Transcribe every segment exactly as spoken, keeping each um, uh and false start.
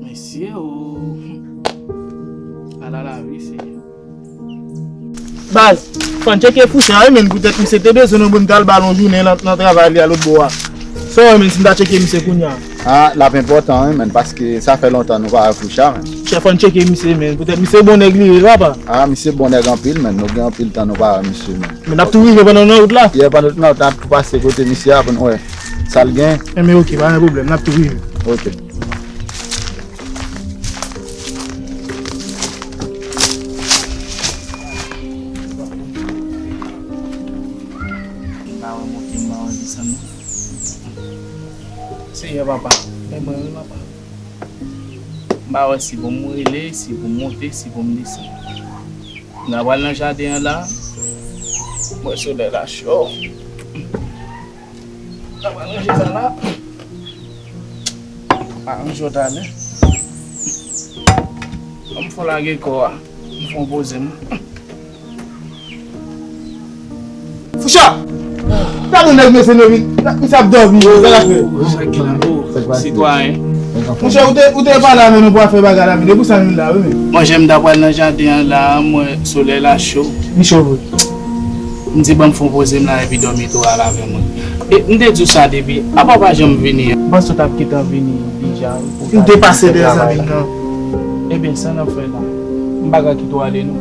Mesye o. Ala lavi, Senyè. Baz, fò n tcheke Foucha wi, menn, poutèt misye te bezwen nou pou n t al ba l yon jounen nan, nan travay li a lòt bò a. Sa w wè, menn, si n ta tcheke misye kounye a? A, l ap enpòtan wi, menn, paske sa fè lontan nou pa wè Foucha, menn. Chè, fò n tcheke misye, menn, poutèt misye bon nèg li ye, papa. A, misye bon nèg anpil, menn, nou gen anpil tan nou pa wè misye, menn. Men n ap tou rive pandan nou nan wout la. Yè, pandan nou nan wout la, n ap tou pase kote misye a pou n wè sa l gen. Enben, oke, pa gen pwoblèm, n ap tou rive. Oke. M pa wè monte, m pa wè desann non. Senyè papa, fè mwen wi papa. M pa wè si pou m rele, si pou m monte, si pou m desann. M ta pral nan jaden an la. M wè solèy la cho. M ta pral ranje sa la. A, anjou talè. Ban m fon lage kò a. M fon poze m. Foucha! Gade yon nèg mesye nou vin. Misye ap dòmi. Sa k gen la? O, sitwayen. Monchè, ou te, ou te pale avè nou pou afè bagay la, men depi sa nou la, wi, men. Monchè, m ta pral nan jaden an la, m wè solèy la cho. Li cho vre. M di ban m fon poze m la epi dòmi tou al avè mwen. E, m te di w sa depi, apa w pa janm vini an? M panse w t ap gentan vini deja, wi, pou w ta vin fè travay la. M te pase dèyè zanmi m nan. Ebyen, sa n ap fè la? M pa ka kite w ale, non.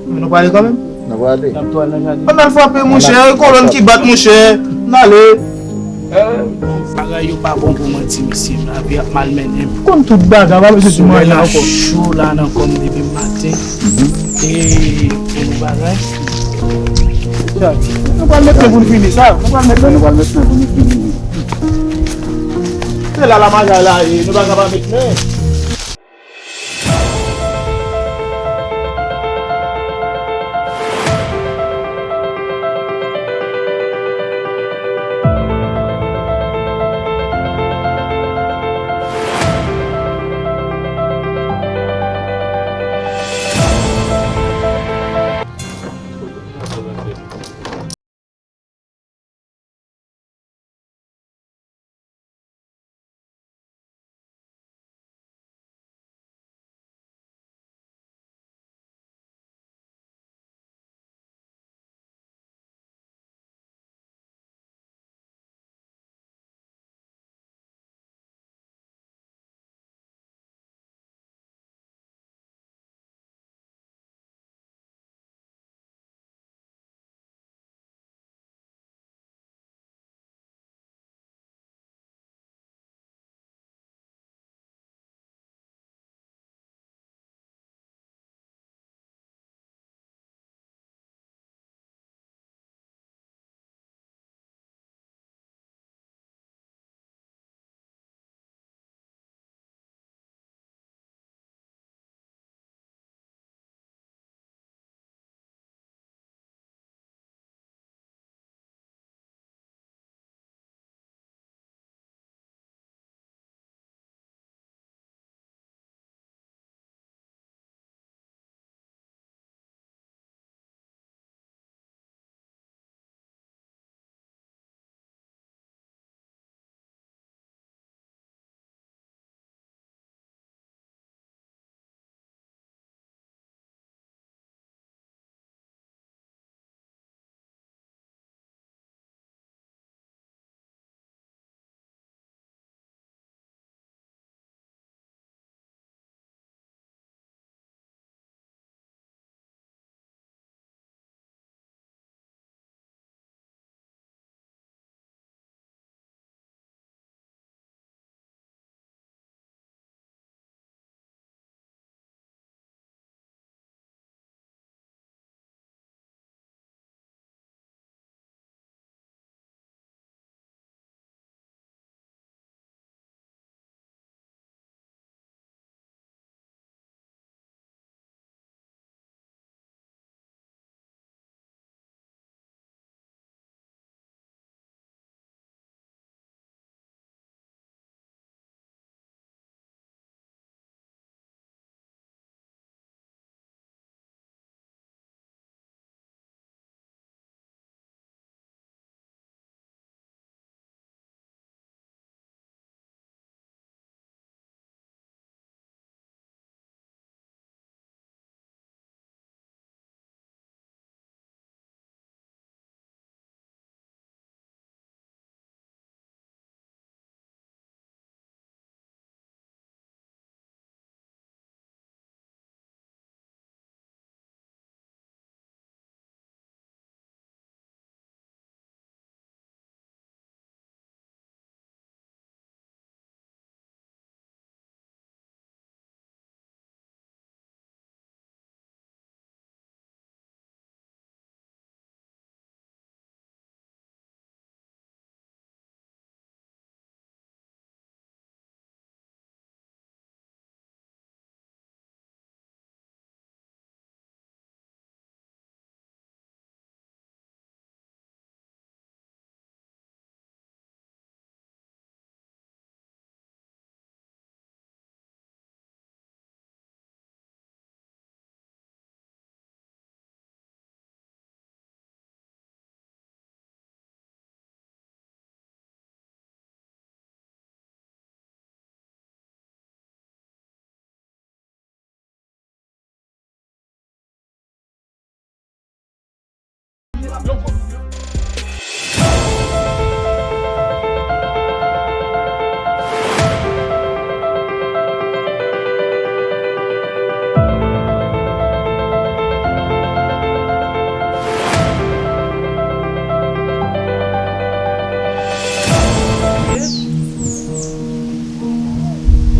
Men nou prale kanmenm? Nou prale. N ap tou al nan jaden. Ann al frape, monchè. E kolòn ki bat, monchè. N ale. Bagay yo pa bon pou manti, mesye. Lavi ap malmennen m. Konn tout bagay, pa bezwen di m anyen ankò. Solèy la cho la nan kò m depi maten. E, e bagay. Nou pral met men pou n fini sa. Nou pral met men. Nou pral met men pou n fini. Se la la magay la ye. Nou pa ka pa met men.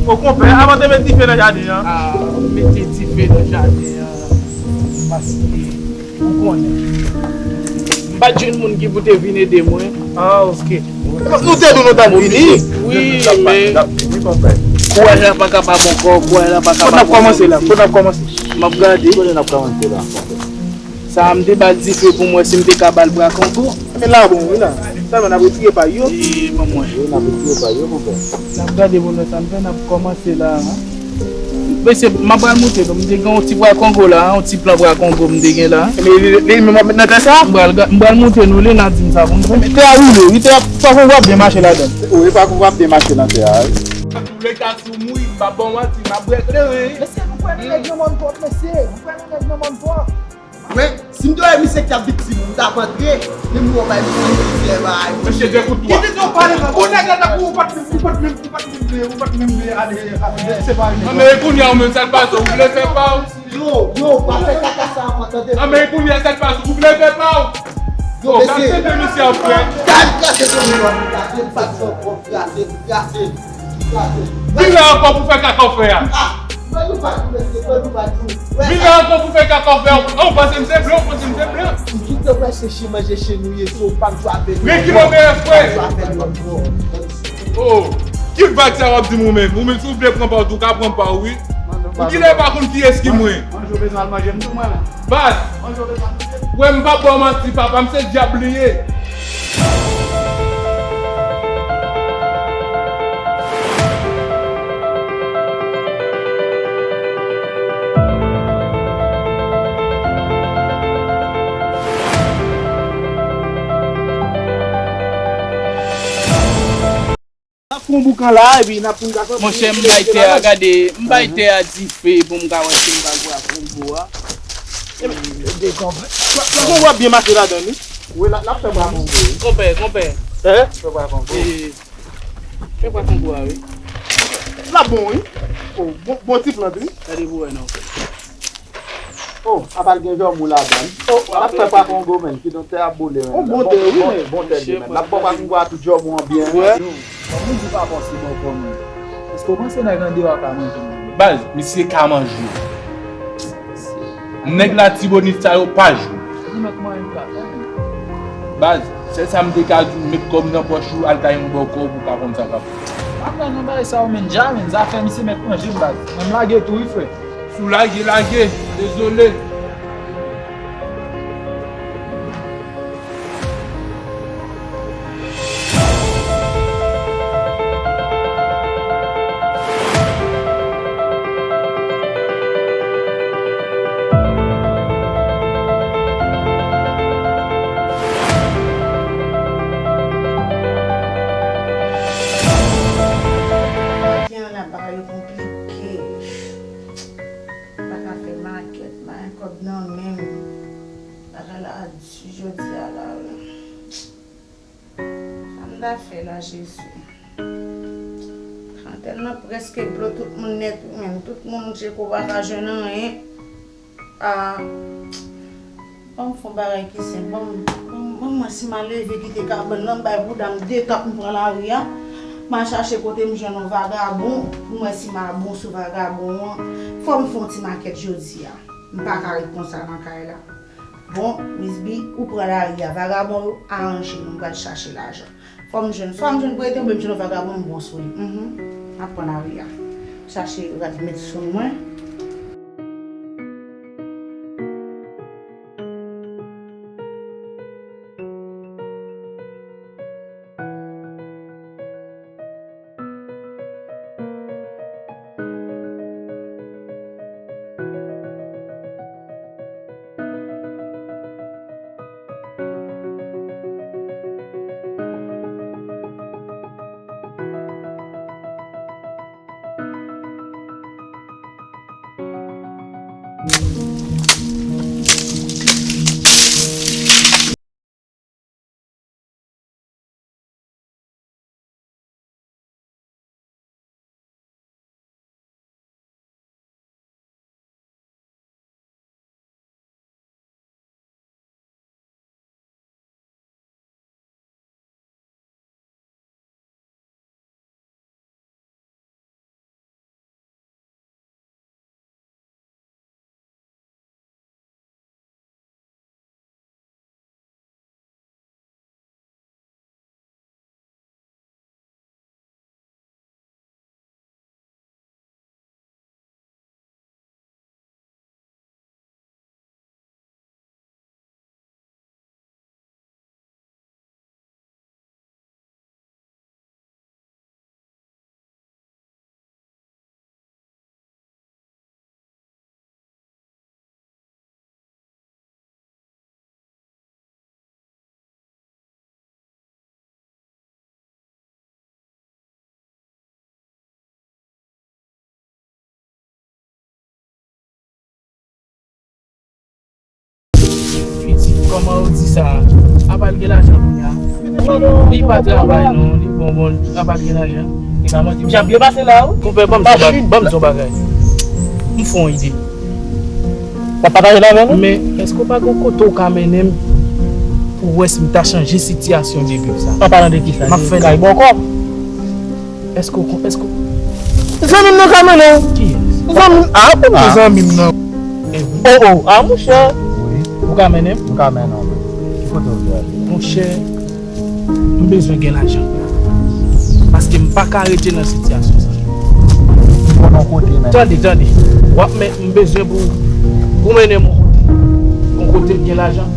O konpè, avan te met dife nan jaden an. Ah, mete dife nan jaden an. Paske, ou konnen. M pa t jwenn moun ki pou te vin ede mwen. Ah, ok. Nou te di nou t ap vini. Wi, men kouraj la pa kapab ankò, kouraj la pa kapab ankò. Kote n ap kòmanse la? Kote n ap kòmanse? M ap gade. Kote n ap kòmanse la? Sa a, m te ba l dife pou m wè si m te ka ba l bra kongo. Men la bon, wi la. Sèlman n ap retire pay yo. E, ban mwen. Wi, n ap retire pay yo, konpè. N ap gade pou n wè sa n fè, n ap kòmanse la. Mesye, m ap pral montre nou. M te gen yon ti bra kongo la, yon ti plan bra kongo m te gen la. Men li, li menm w ap met nan tè sa? M pral ga-, m pral montre nou li, n a di m sa pou n fè. Men tè a woule, wi, tè a, pa kongo ap byen mache ladan. Wi, pa kongo ap byen mache nan tè a, wi. Tou leta sou mou, m pa bon manti, m ap regle, wi. Mesye, nou kwè nan nèg nan mòn pwòp, mesye. Nou kwè nan nèg nan mòn pwòp. Mwen, si m te wè misye k t ap viktim, m t ap antre, men m wè w bay misye plizyè bagay. Mesye, de kout twa. Kite di w pale, man. Bon, nèg la t ap ou pa t menm, ou pa t menm, ou pa t menm vle, ou pa t menm vle ale, ale separe nèg la. Nan, men kounye a, ou menm, sa l pase, ou vle fè pa w? Yo, yo, pa fè kaka sa ankò, tande. Nan, men kounye a, sa l pase, ou vle fè pa w? Yo, mesye. Gade de misye ap fè. Gade, gade, gade, gade, gade, gade, gade, gade. Vin la ankò pou fè kaka w fè a. Vin la ankò pou fè kaka w fè a. Ou panse m se blan, ou panse m se blan. Ou tout tan wè se chen manje chen nou ye, so ou pa m jwe avè nou. Men ki move frè. Oh, ki vag sa w ap di m ou menm? Ou menm si w vle pran pa w tou, w ka pran pa w wi. Ou kilè pa konn kiyès ki mwen. Manje w bezwen al manje m tou mwen menm. Baz, wè m pa ba w manti, papa m se dyab li ye. N ap fè yon boukan la, epi n ap fin ka sòti. Monchè, m bay tè a, gade, m bay tè a dife pou m ka wè si m ka gwa kongo a. Epi, de kongo. Kongo ap byen mache ladan, wi. Wi, l ap, l ap fè bwa kongo, wi. Konpè, konpè. Eh? Fè bwa kongo. Eh, fè bwa kongo a, wi. L ap bon, wi. Oh, bon, bon ti plant, wi. Gade pou wè, non. Oh, apa l gen jòmou ladan l. Oh, l ap fè pa kongo, menn, kidonk tè ap boule, menn. Bon, bon tè, wi, bon, men. Bon tè, li, menn. L ap ba pa kongo a tout jòmou an byen. Wè. Yo, kòm ou di papa w se bòkò, menn. Èske w panse nèg andeyò a ka manje, menn? Baz, misye ka manje. Nèg Latibonit sa yo pa jwe. Ou mèt mwen ka fè, menn. Baz, sèl sa m te ka di w, met kò m nan pòch ou, al kay yon bòkò pou w ka konn sa k ap fèt. Pa pran nan bagay sa yo, menn, ja, menn. Zafè misye mèt manje m, baz. Mwen, m lage tou, wi, frè. Si w lage, lage. Dezole. Bagay la, bagay yo konplike. M pa ka fè makèt, m pa gen kòb nan men m. Bagay la di jodi a la, wi. Sa m ta fè la, Jezi? Antèn nan prèske blo tout moun nèt, wi, menm tout moun tcheko pa ka jwenn anyen. Ah, ban m fè yon bagay ki senp. Ban m, ban m, ban m wè si m a leve kite kabann nan, m bay bouda m de tap, m pran lari a. M al chache kote m jwenn yon vagabon, m wè si m a bon sou vagabon an. Fò m fè yon ti makèt jodi a. M pa ka ret konsa nan kay la. Bon, Miss B, ou pran lari a. Vagabon yo, aranje nou, m pral chache lajan. Fò m jwenn, swa m jwenn prete oubyen m jwenn yon vagabon m bon sou li. Mhm. M ap pran lari a. Chache rad met sou mwen. Kòman ou di sa? Apa l gen lajan kounye a? Li pa travay non, li bon bon, apa l gen lajan? Li pa manti. Misye ap byen pase la, wi. Konpè, ban m di yon ba-, ban m di yon bagay. M fè yon ide. W ap pataje l avè nou? Men, èske w pa gen yon kote w ka mennen m pou w wè si m ta chanje sitiyasyon de vi m sa? An palan de kisa? M ap fè kay bòkò. Èske w kon-, èske w Zanmi m nan ka mennen w. Kiyès? Zanmi m, a, pou m di zanmi m nan. Eh wi. Oh, oh, a, monchè. Wi. Ou ka mennen m? M ka mennen w, wi. Ki kote w vle ale? Monchè, m bezwen gen lajan. Paske m pa ka rete nan sitiyasyon sa. M konnen yon kote, men. Tande, tande. W ap men, m bezwen pou, pou mennen m yon kote. Yon kote k gen lajan.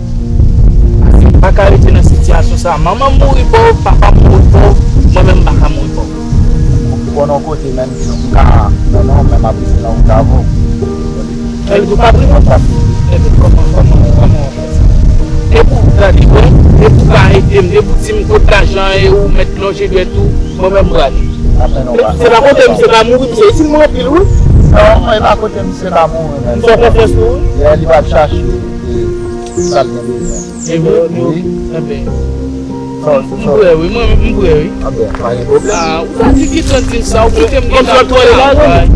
Paske m pa ka rete nan sitiyasyon sa. Manman m mouri pòv, papa m mouri pòv, mwen menm m pa ka mouri pòv. Ou konnen yon kote menm, m ka mennen w, men m ap rete nan wout avè w. Ebyen, kòman, kòman, kòman w ap fè sa? Depi w gade, bon, depi w ka ede m, depi w di m kot lajan e ou mèt lonje dwèt ou, mwen menm m prale. Se pa kote misye ka mouri, misye itil mwen anpil, wi. Non, e pa kote misye ka mouri, men. M fè konfyans tou, wi. Lè li va chache, e, sa l gen bezwen. E vre? Wi. Enben. M prè, wi. Mwen, m prè, wi. Anben, pa gen pwoblèm. Ah, ou pa di ki tan di m sa, ou kite m gen tan travay.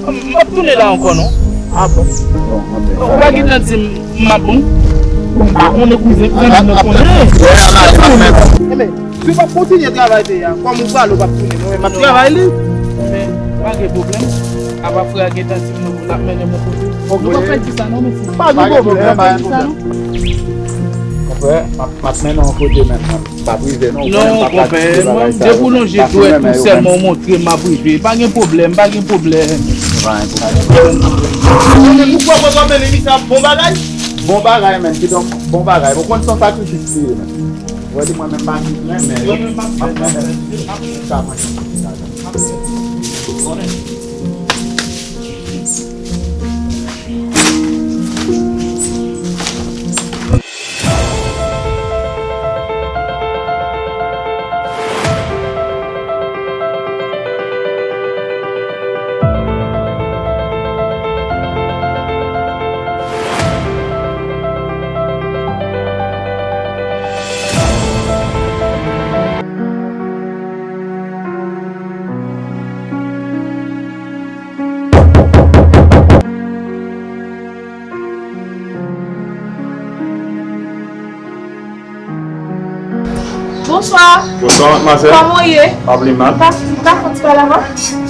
M ap tounen la ankò, non? Ah bon? Bon, anben. Ou pa gen tan di m, m ap bon? Bon, m pa konnen, kouzen, kouzen, mwen konnen. Enben, si w p ap kontinye travay peyi a, kòm ou prale, ou p ap tounen. Mwen menm, m ap travay li. Men, pa gen pwoblèm. Apa frè a gen tan di m non, l ap mennen m yon kote. Ok. Ou pa fè di sa non, mesye. Pa gen pwoblèm, pa gen pwoblèm. Konpè, m ap, m ap mennen w yon kote menm, m p ap rive non. Non, konpè, mwen, depi w lonje dwèt ou sèlman w montre m, m ap rive. Pa gen pwoblèm, pa gen pwoblèm. Pa gen pwoblèm. Men poukwa papa mennen misye ap bon bagay? Bon bagay, menn, kidonk, bon bagay. Ou konn se yon sakrifis li ye, menn. Ou wè li mwen menm pa ni plen, men yo, m ap mennen l. Sa mwen menm, sa. Bonswa. Bonswa, madmwazèl. Kòman w ye? Pa pli mal. Ou ka, ou ka fè yon ti pale avè m?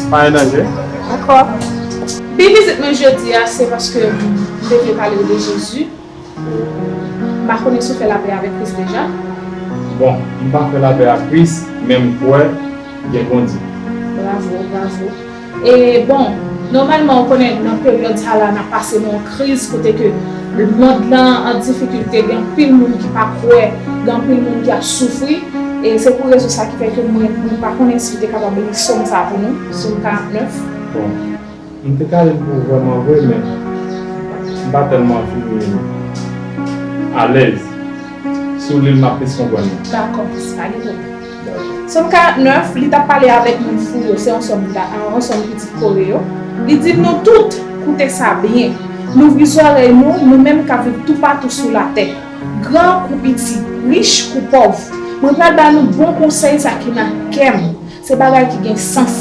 Pa gen danje. Dakò. Bi vizit mwen jodi a, se paske m te vle pale w de Jezi. M pa konnen si w fè lapè avèk Kris deja. Bon, m pa fè lapè ak Kris, men m kwè gen Bondye. Bravo, bravo. E bon, nòmalman, ou konnen nan peryòd sa la, n ap pase nan yon kriz kote ke mond lan an difikilte, gen anpil moun ki pa kwè, gen anpil moun ki ap soufri. E se pou rezon sa ki fè ke mwen, mwen pa konnen si w te kapab li sòm sa pou nou, sòm karant nèf. Bon, m te ka li l pou ou vrèman vre, men m pa tèlman fin alèz. Si w li l, m ap plis konprann li. Dakò, pa gen pwoblèm. Sòm karant nèf, li t ap pale avèk moun fou yo, se yon sòm, yon sòm pitit Kore yo. Li di, nou tout, koute sa byen. Louvri zòrèy nou, nou menm k ap viv toupatou sou latè. Gran kou piti, rich kou pòv. Mwen pral ba nou bon konsèy sa ki nan kè m. Se bagay ki gen sans.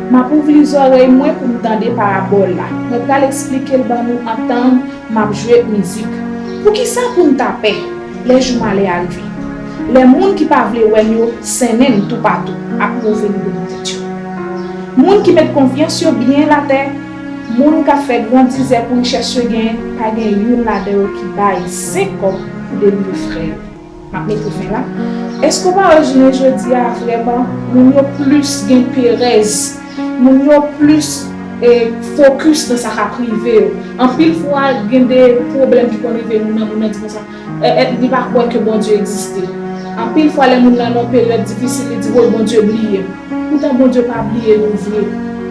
M ap ouvri zòrèy mwen pou m tande parabòl la. Mwen pral eksplike l ban nou antann m ap jwe mizik. Poukisa pou n ta pè lè jou malè a rive? Lè moun ki pa vle wè n yo sennen n toupatou ak move lide nan tèt yo. Moun ki met konfyans yo byen latè, moun k ap fè gran dizè pou richès yo genyen, pa gen youn ladan yo ki bay senk kòb pou delivre frè yo. M ap mete fen la. Èske w pa wè jounen jodi a, vrèman, moun yo plis gen perèz, moun yo plis, e, fokis nan sa k ap rive yo? Anpil fwa, gen de pwoblèm ki konn rive nou nan, moun nan di konsa, e, e, li pa kwè ke Bondye egziste. Anpil fwa, lè moun nan nan yon peryòd difisil, li di, woy, Bondye bliye m. Poutan Bondye pa bliye nou vre.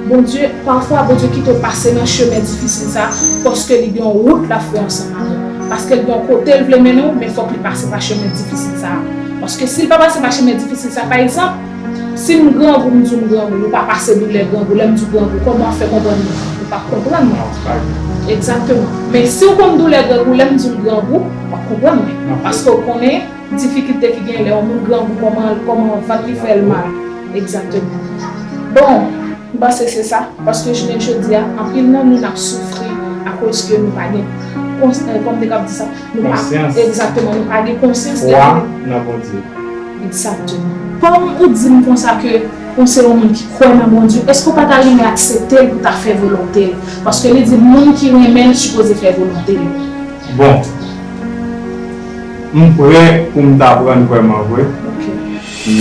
Bondye, pafwa Bondye kite w pase nan chemen difisil sa a, paske li gen yon wout l ap fè ansanm avè w. Paske l gen yon kote l vle mennen w, men fòk li pase pa chemen difisil sa a. Paske si l pa pase pa chemen difisil sa a, pa egzanp, si m grangou, m di w m grangou, ou pa pase doulè grangou, lè m di w grangou, kòman w ap fè konprann mwen? Ou p ap konprann mwen. Egzakteman. Men si w konn doulè grangou, lè m di w grangou, w ap konprann mwen. Paske w konnen difikilte ki gen lè yon moun grangou, kòman, kòman vant li fè l mal. Egzakteman. Bon, m panse se sa, paske jounen jodi a, anpil nan nou n ap soufri akoz ke nou pa gen kons-, eh, kòman m te kab di sa? Nou pa, egzakteman, nou pa gen konsyans de fwa nan Bondye. Egzakteman. Kòm ou di m konsa ke ou se yon moun ki kwè nan Bondye, èske w pa ta renmen aksepte l pou ta fè volonte l? Paske li di moun ki renmen l sipoze fè volonte l. Bon, m prè pou m ta aprann vrèman vre,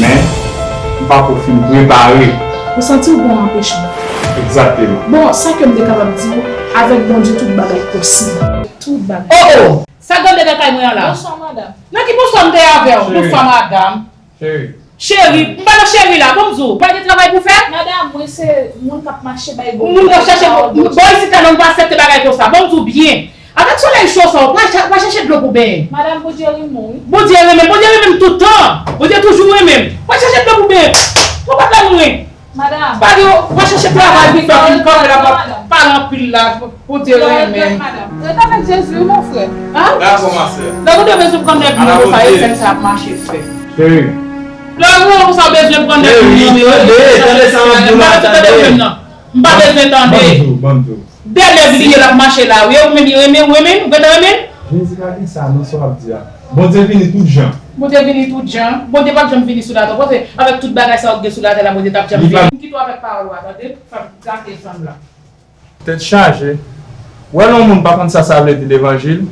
men m pako fin prepare. Ou santi w gon anpechman? Egzakteman. Bon, sa ke m te kapab di w, avèk Bondye tout bagay posib. Tout bagay. Oh, oh! Sa k ap gade nan kay mwen an la? Bonswa, madanm. Nan ki bonswa m te avè w? Cheri. Bonswa, madanm. Cheri. Cheri, m pa nan cheri la, bon m di w, ou pa gen travay pou fè? Madanm, mwen se moun k ap mache bay bon. Moun k ap chache bon, bon isit la, non, m pa aksepte bagay konsa, bon m di w byen. Avèk solèy cho sa, w pa cha-, pa chache dlo pou benyen. Madanm, Bondye renmen w, wi. Bondye renmen m, Bondye renmen m tout tan. Bondye toujou renmen m. Pa chache dlo pou benyen. Ou pa t la mwen. Madanm. Pa gen, pa chache travay pou fè, vin kanpe la, pa pale anpil la, pou te renmen. Ret avèk Jezi, wi, mon frè. Hein? Dakò, ma sè. Lè ou te bezwen pran nèg nou yo, pa e fè sa ap mache fè. Cheri. Lè ou wè sa bezwen pran nèg nou yo, tande, tande sa m ap di w la, tande. M pa bezwen tande. Ban m di w, ban m di w. De nèg li ye l ap mache la, wi, ou menm li renmen, ou renmen, ou gentan renmen? Jezi pa gen sa, non, sa w ap di a. Bondye vini tout jan. Bondye vini tout jan. Bondye p ap janm vini sou latè. Ou panse avèk tout bagay sa yo k gen sou latè la, Bondye t ap janm vini? M kite w avèk pawòl ou a, tande? Fè m gate fanm la. Tèt chaje. Ou wè lè yon moun pa konn sa sa vle di levanjil.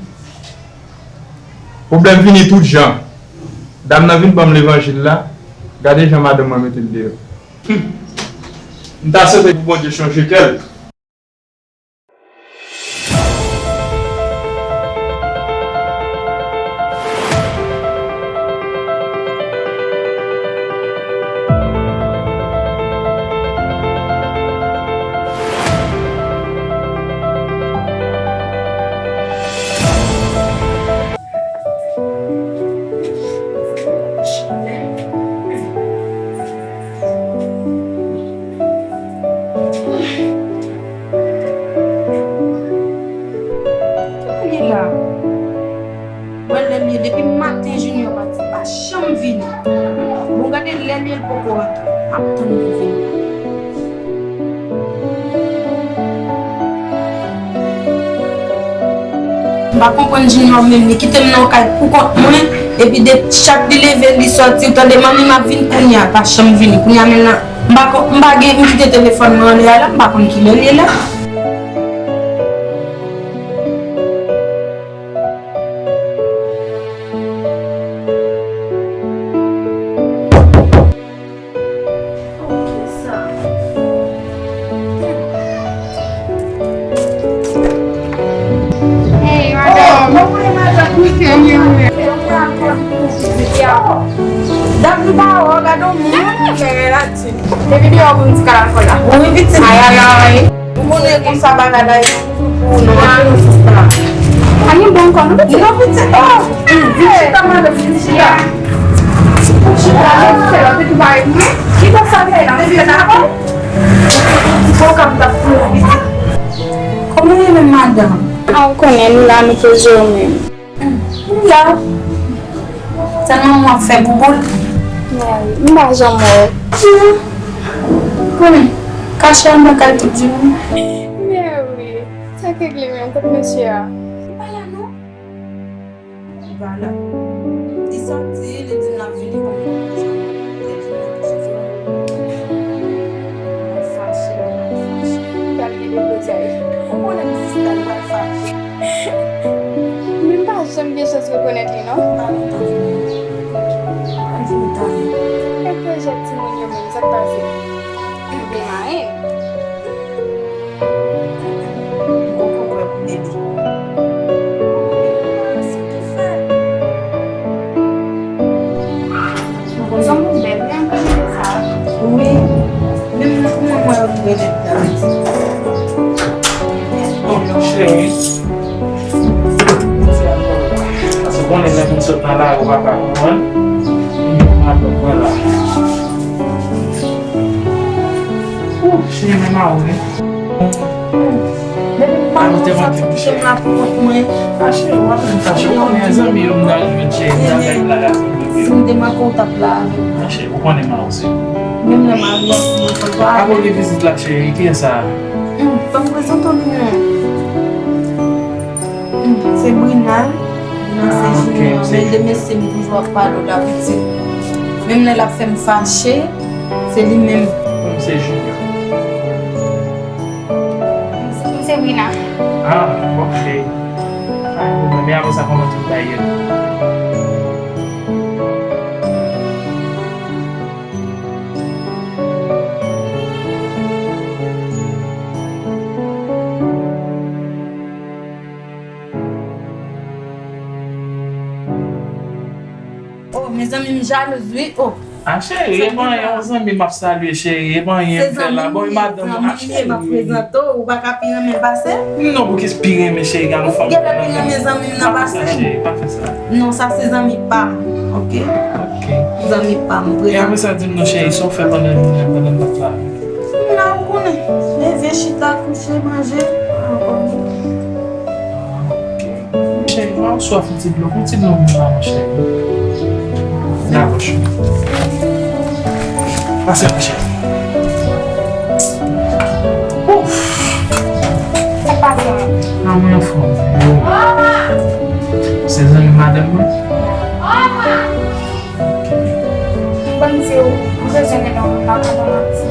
Pwoblèm vini tout jan. Dam nan vin ban m levanjil la. Gade jan madanm mwen mete l deyò. Humm. M ta swete pou Bondye chanje kè l. Kilè l ye la? Wè lè l ye, depi maten Junior pati, pa janm vini. Bon, gade lè l ye, l poko rantre. M ap tann li vini. M pa konprann Junior menm, li kite m nan yon kay pou kont mwen, epi de, chak li leve, li sòti, ou tande manmi m ap vin kounye a, pa janm vini. Kounye a menm nan, m pa kon-, m pa gen, m kite telefòn mwen anlè a la, m pa konn kilè l ye la. Hey, madanm. Oh, mwen, madanm, wi, ke mwen. Dam li pa wè, gade yon moun, mwen la di. Epi deyò moun ti kal alkòl la. Wi, pitit. Ay, ay, ay. Ou konnen konsa bagay la ye. Pou nou, antre nan sista. Ani bon kò nou pitit. Non, pitit. Oh, vin chita, madanm, vin chita. Vin chita, non, se lòt ki pa ret mwen. Ki konsa vin la, vin la, dakò? Ti koka m t ap pran pitit. Kòman ye menm, madanm? A, ou konnen nou la, nou poze yo menm. Ou la. Sèlman mwen ap fè bouboul. Mèwi, m pa janm wè w. Konnen, kache anndan kay tout di moun. Mèwi, sa k regle menm kot mesye a? Li pa la non. Li pa la. Li sòti, li di l ap vini konn fè yon jan. Li di l ap vini. Mwen fache, mwen fache. Pral gen deblozay. Ou konnen m sista, m pral fache. Men m pa janm gen chans rekonèt li non. Pa lontan vini. Pa vini talè. E pwojè timoun yo menm, sa k pase? Yo te mayen. M poko kwè pou Deli. Sa m bèl wi anpil de sa. Wi. Menm nan kouman mwen yo vle nèt la. Bon, cheri. Paske konnen lè moun sot nan lari, ou pa ka konprann. Mwen la. Ou, cheri, men mawon, wi. Depi m pa nan Sa ti kite m la pou kont mwen. Mache, w ap vin fache. Ou konnen zanmi yo m t al jwenn cheri nan kay la, la, si m te manke w t ap la avè m. Mache, ou konnen m a ou se. Menm lè m al yon ti mwen konn pa. Avan gen vizit la cheri, kiyès sa? Hmm, ban m prezante w li non. Hmm, se Brina. Brina se Junior. Men de mesye m toujou ap pale w la pitit. Menm lè l ap fè m fache, se li menm. Mwen se Junior. M se Brina. Ah, ok. Pa gen pwoblèm. E apre sa, kòman tout bagay ye? Oh, mezanmi, m jalouz, wi. Oh. Ah, cheri, e pa anyen, yon zanmi m ap salye, cheri, e pa anyen m fè la. Bon, e madanm ou, ah, cheri. M ap prezante w, ou pa ka pi renmen pase m? Non, pou ki pi renmen, cheri, gade yon fanm. Ou genlè pi renmen zanmi m nan pase m. Pa fè sa, cheri, pa fè sa. Non, sa se zanmi pa m, ok? Ok. Zanmi pa m, prezante. E apre sa, di m non, cheri, sa w fè pandan, pandan m t ap la? M la, ou konnen. Leve, chita, kouche, manje. Ah, ok. Cheri, mwen swaf yon ti dlo. Yon ti dlo moun la, monchè. Dakò, cheri. Pase, monchè. Ouf! Sa k pase? Nan mwen anfòm. Se zanmi madanm mwen? Ban m di w, m bezwen rele yon moun la pandan m ap di w.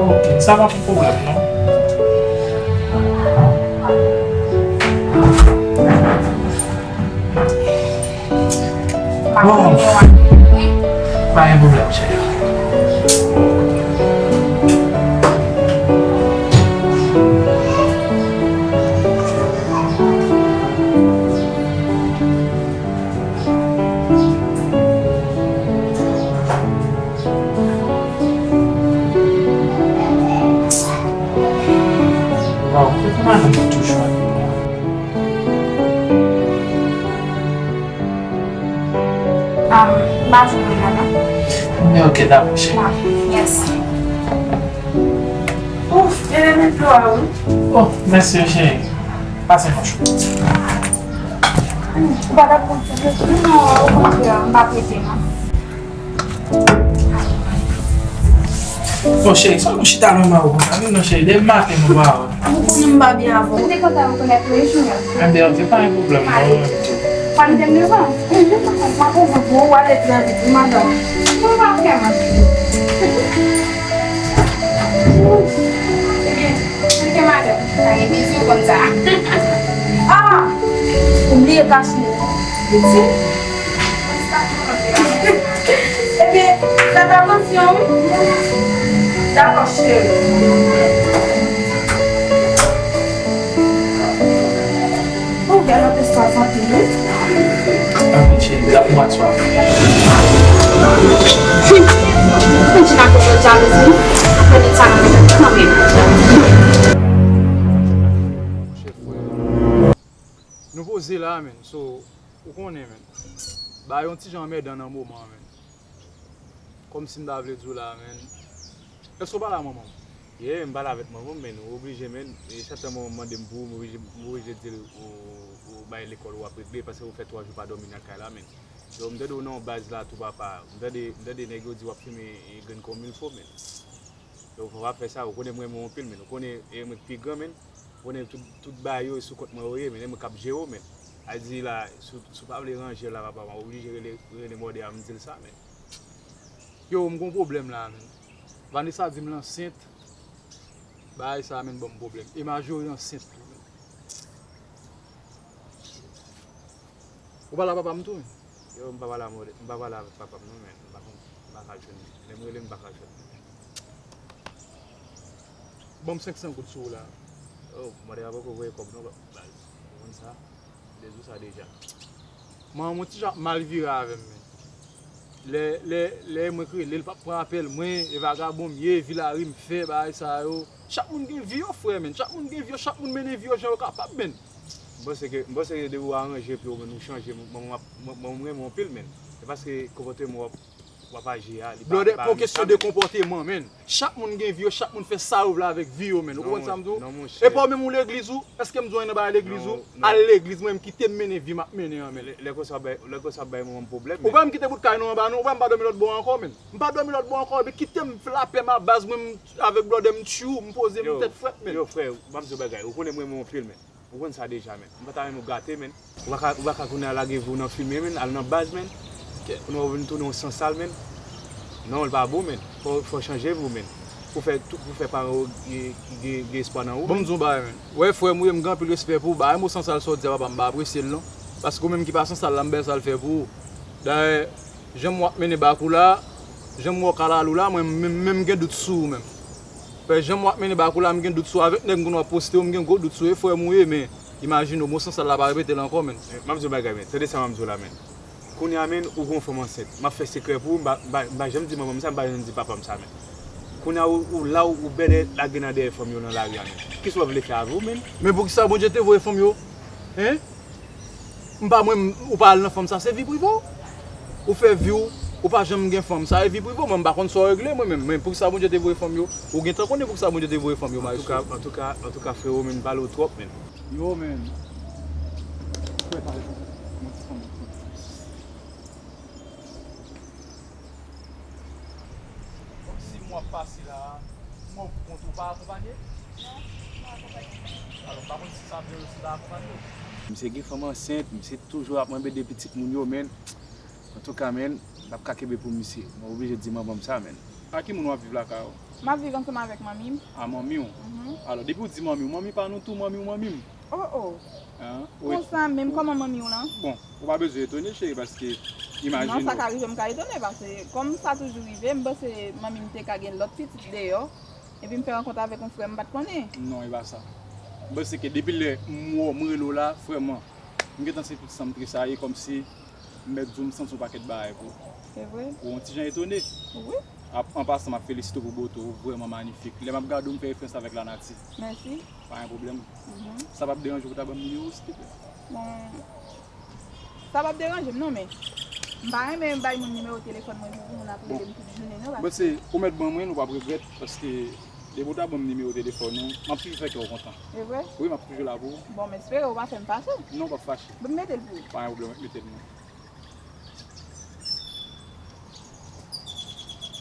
Ok, sa pa yon pwoblèm, non. Bon, pa gen pwoblèm, cheri. Waw, kote madanm nan toujou ale? Um, m pa jwenn li la non. Men ok, dakò, cheri. Ah, yes. Ouf, e renmen dlo a, wi. Oh, mèsi, cheri. Pase yon jou. Ou pa t ap pran ti dlo? Non, okontrè, m pa prete non. Bon, cheri, sa nou chita nan ma ou konsa, wi, non, cheri, depi maten nou pa wè. Ou konnen m pa byen avè w. M te kontan rekonèt ou, wi, Junior. Enben, ok, pa gen pwoblèm, non, mwen menm tou. Pa mete m devan. M pa konn, m ap pran pou ou, ou ale trè vit, wi, madanm. Mwen pa vrèman. Ebyen, ok, madanm, pa gen bezwen konn sa. Ah! Ou bliye kach li. Piti. Ebyen, fèt atansyon, wi. Dakò, cheri. Ou gen lòt espas anpil, wi. Anpil, cheri. Gad mwen swaf. Hum. Mwen di nan kote jalouzi. Apre nèg sa nan mwen kanmenm. Nou poze la, men. So, ou konnen, men. Bagay yon ti jan anmèdan nan moman, men. Kòmsi m ta vle di w la, men. Èske w pale a manman w? Yeah, m pale avèk manman m, men ou oblije, men. E chak tan manman m mande m pou ou, m oblije, m oblije di l ou, ou bay lekòl ou ap regle, paske ou fè twa jou pa dòmi nan kay la, men. Yo, m tande w nan yon baz la tou, papa. M tande, m tande nèg yo di w ap fimen, e, grenn kòmilfo, men. Yo, fò w pa fè sa, ou konnen m renmen w anpil, men. Ou konnen, e, mwen k pi gran, men. Ou konnen tout, tout bagay yo, e sou kont mwen yo ye, men. E mwen k ap jere w, men. A di la, si w, si w pa vle ranje la, papa, m oblije rele, rele mòde a, m di l sa, men. Yo, m gon pwoblèm la, men. Vanessa di m l ansent. Bagay sa, men, ban m pwoblèm. E Marjorie ansent tou, men. Ou pale a papa m tou, men? Yo, m pa pale a mòde, m pa pale avèk papa m non, men. M pa konn, m pa ka jwenn li. Lè m rele, m pa ka jwenn li. Ban m senk san goud sou ou la. Yo, mòde a poko voye kòb non, baz. Ou konn sa? M te di w sa deja. Manman m yon ti jan ap mal vire avè m, men. Lè, lè, lè mwen k rele l, l p ap pran apèl mwen, e vagabon m ye, vilari m fè, bagay sa yo. Chak moun gen vi yo, frè, men. Chak moun gen vi yo, chak moun mennen vi yo jan yo kapab, men. M panse ke, m panse ke depi w aranje pye w, men, ou chanje, manman m ap, manman m renmen w anpil, men. Se paske konpòteman w ap W ap aji a, li pa, Blòdè, pa yon kesyon de konpòteman, menn. Chak moun gen vi yo, chak moun fè sa yo vle avèk vi yo, menn. Ou konprann sa m di w? Non, monchè. E pa w menm ou legliz ou? Èske m di w anyen nan bagay legliz ou? Al legliz, mwen menm kite m mennen vi m ap mennen an, menn. Lè, lè konsa w bay, lè konsa w bay manman m pwoblèm, menn. Ou kwè m kite bout kay nou anba nou? Ou kwè m pa dòmi lòt bò ankò, menn? M pa dòmi lòt bò ankò, men kite m fè lapè m a baz, mwen menm avèk blòdè m tchou, m poze m tèt frèt, menn. Yo, frè, m ap di w bagay, ou konnen m renmen w anpil, menn. Ou konn sa deja, menn. M pa ta renmen w gate, menn. Ou pa ka, ou pa ka kounye a lage vi w nan fimen, menn, al nan baz, menn. Kounye a ou vin tounen yon sansal, menn. Non, li pa bon, menn. Fò, fò w chanje vi w, menn. Pou fè, pou fè paran w gen, gen, gen espwa nan ou, menn. Bon, m di w bagay, menn. Ou wè, frè m, ou ye, m gen anpil respè pou ou. Bagay mo sansal sa w di a, papa, m pa apresye l, non. Paske ou menm ki pa sansal la, m bèl sa l fè pou ou. Dayè, jan m wè w ap mennen bak ou la, jan m wè w kalalou la, mwen menm, menm m gen dout sou ou menm. Fè jan m wè w ap mennen bak ou la, m gen dout sou ou. Avèk nèg m konn w ap poste yo, m gen gwo dout sou ou. E frè m ou ye, men imajine w, mo sansal la pa repete l ankò, menn. Eh, m ap di w yon bagay, menn. Tande sa m ap di w la, menn. Kounye a, menn, ou gen yon fanm ansent. M ap fè sekrè pou ou, m pa, m pa, m pa janm di manman m sa, m pa janm di papa m sa, menn. Kounye a, ou, ou la, ou, ou bèlè lage nan dèyè fanm yo nan lari a, menn. Kisa w vle fè avè w, menn? Men poukisa Bondye te voye fanm yo? Hein? M pa mwen, m, ou pa al nan fanm sa, se vi prive w. Ou fè vi w, ou pa janm gen fanm, sa e vi prive w. Mwen, m pa konn sa w regle, mwen menm. Men poukisa Bondye te voye fanm yo? Ou gentan konnen poukisa Bondye te voye fanm yo, Maestro. Antouka, antouka, antouka, frewo, menn, m pale w twòp, menn. Yo, menn. Frè, pale pou mwen. Yon ti fanm. Bon, si mwen ap pase la, mwen pou kont ou pa akonpanye? Non, m pa akonpanye. Alò, m pa konn si sa vle di ou pa akonpanye w. Misye gen fanm ansent, misye toujou ap mande pitit moun yo, menn. Antouka, menn, m p ap ka kenbe pou misye. Mwen oblije di manman m sa, menn. A ki moun w ap viv lakay ou? M ap viv ansanm avèk manmi m. A, manmi w? Mhm. Alò, depi w di manmi w, manmi pa nou tou, manmi w, manmi m. Oh, oh. Hein? Wi. Konsa menm, kòman manmi w lan? Bon, ou pa bezwen etone, cheri, paske imajine w. Non, sa ka rive m ka etone, paske kòm sa toujou rive, m panse manmi m te ka gen lòt pitit deyò, epi m fè rankont avèk yon frè m pa t konnen. Non, e pa sa. M panse ke depi lè m wè w, m rele w la, frè m, m gentan santi tout san m tresayi, kòmsi m mèt di w m santi yon pakèt bagay pou ou. Se vre? Ou yon ti jan etone. Wi. Ap-, an pasan, m ap felisite w pou bote w, ou vrèman manifik. Lè m ap gade w, m fè referans avèk lanati. Mèsi. Pa gen pwoblèm. Mhm. Sa p ap deranje w pou ta ban m nimewo w, silteplè? Bon, sa p ap deranje m, non, men m pa renmen bay moun nimewo telefòn mwen pou moun ap rele m tout jounen, non, paske. Bon, se ou mèt ban mwen l, ou p ap regrèt, paske depi w ta ban m nimewo telefòn ou, m ap toujou fè kè w kontan. E vre? Wi, m ap toujou la pou ou. Bon, m espere ou pa fè m fache. Non, w p ap fache. Bon, m mete l pou ou. Pa gen pwoblèm, mete l non.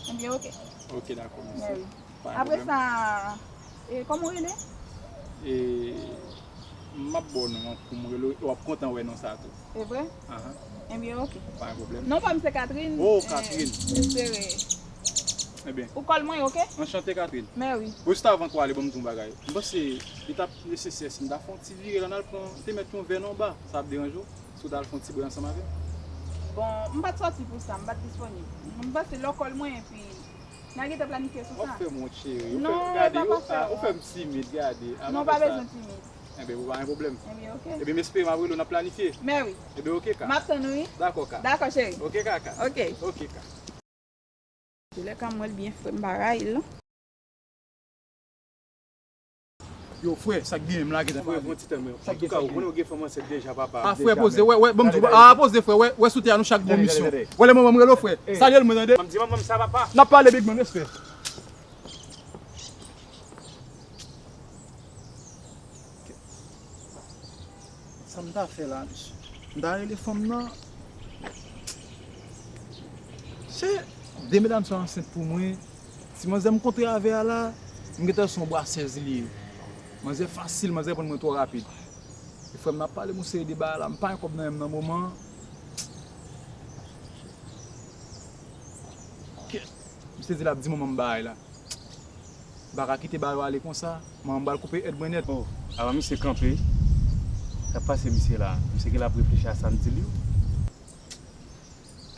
Ebyen, oke. Oke, dakò, mèsi. Mèsi. Pa gen pwoblèm. Apre sa, e, kòman w rele? E, m ap ba w non an pou m rele w, w ap kontan wè non sa tou. E vre? Ahan. Ebyen, oke. Pa gen pwoblèm. Non pa m se Catherine. Oh, e, Catherine. M espere. Ebyen. Ou call mwen, oke? Anchante, Catherine. Mèsi. Bon, jis avan ke w ale, ban m di w yon bagay. M panse li t ap nesesè si m ta fè yon ti vire la, n al pran, te mèt yon vè nan ba. Sa ap deranje w? Si w t al fè yon ti bri ansanm avè m? Bon, m pa t sòti pou sa, m pa t disponib. M panse lè w call mwen, epi n a gentan planifye sou sa. W ap fè m wont, cheri. Ou fè, non, gade, e pa sa, ou fè m timid, gade. Non, pa bezwen timid. Enben, pa gen pwoblèm. Enben, oke. Enben, m espere m ap rele w, n ap planifye. Mèsi. Enben, oke, Ka. M ap tann ou, wi. Dakò, Ka. Dakò, cheri. Oke, Kaka. Oke. Oke, Ka. Toulèka, m wè l byen fre, m pa rayi l, non. Yo, frè, sa k genyen, m lage tèt. Frè, pran ti tan, men. Antouka, ou konnen w gen fanm ansent deja, papa. A, frè, poze, wè, wè, ban m di w, a, poze, frè, wè, wè, sou tè a, nou chak gen yon misyon. Wè, lè manman m rele w, frè. Salye l, mwen, tande. Ban m di manman m sa, papa. N ap pale, big man, respè. Sa m ta fè la, mesye? M ta rele fanm nan. Se de medam sa ansent pou mwen. Ti manzè m kontre avè a la, m gentan wè se yon bwa sèz li ye. Manzè fasil, manzè reponn mwen twò rapid. E frè m, n ap pale m yon seri de bagay la, m pa gen kòb nan men m nan moman an. Kèt. Misye di l ap di manman m bagay la. M pa ka kite bagay yo ale konsa. Manman m pral koupe èd mwen nèt. Oh, avan misye kanpe, sa k pase misye la? Misye genlè ap reflechi a sa m di li wi.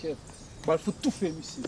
Kèt. M pral fout toufe misye.